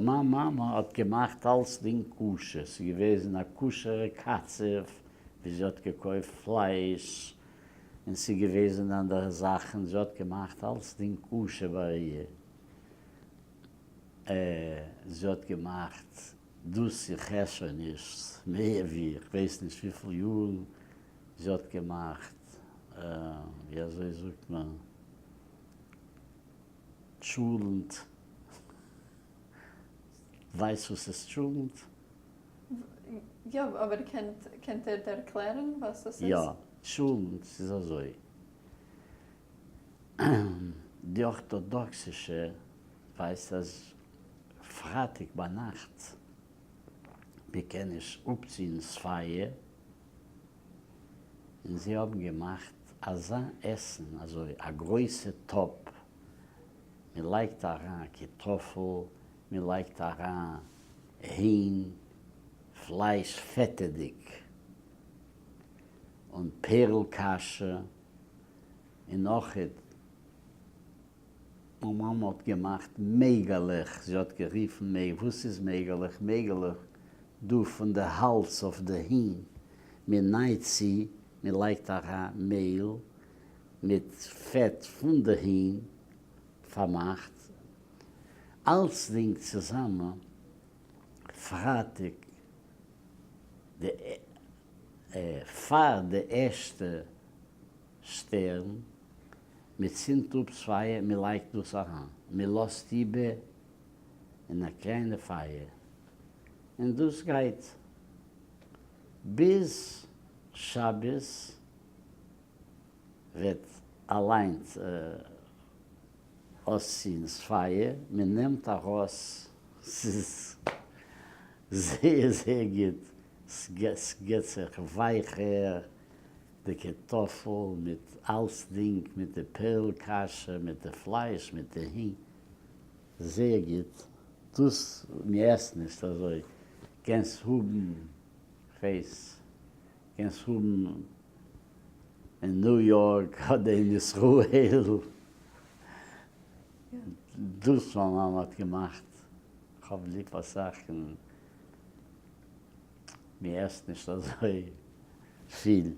מיין מאמע האט געמאכט אלצדינג כשר, ס'איז געוועזן א כשר'ע קצב ווי זי האט געקויפט פלייש, און ס'איז געוועזן אנדערע זאכן, זי האט געמאכט אלצדינג כשר ביי איר, זי האט געמאכט דאס איך עס שוין נישט מער ווי איך ווייס נישט וויפיל יארן, זי האט געמאכט ווי אזוי זאגט מען טשולענט, ווייסט וואס איז טשולענט? יא, אבער קענט איר ערקלערן וואס דאס איז? יא, טשולענט איז אזוי, די ארטאדאקסישע ווייסט אז פרייטאג ביינאכט מען קען נישט אפציען ס'פייער, און זיי האבן געמאכט אזא עסן אזוי א גרויסע טאפ, מען לייגט אריין קארטאפל, מען לייגט אריין הון, פלייש פעטעדיג, און פערל קאשע, און נאכעט מיין מאמע האט געמאכט מעגעלעך, זי האט גערופן מעג, וואס איז מעגעלעך? מעגעלעך דא פון די האלז אויף די הון, מען נייט צו, מען לייגט אריין מעהל מיט פעט פון די הון, פארמאכט אלצדינג צוזאמען, פרייטאג די פאר די ערשטע שטערן, מען צינדט אפ ס'פייער, מען לייגט דאס אריין, מען לאזט איבער אין א קליינע פייער, און דאס גייט ביז שבת וועט אליינס אויסציען ס'פייער, מען נעמט ארויס, ס'איז זייער זייער גוט, ס'געט זיך ווייכער, די קארטאפל מיט אלצדינג, מיט די פערל קאשע, מיט די פלייש, מיט די הינ, זייער גוט, דאס מיר עסן נישט אזוי, קענסט האבן כ'ווייס, קענסט האבן אין ניו יארק אדער אין ישראל, דאס מיין מאמע האט געמאכט, כ'האב ליב אסאך און מיר עסט נישט אזוי פיל.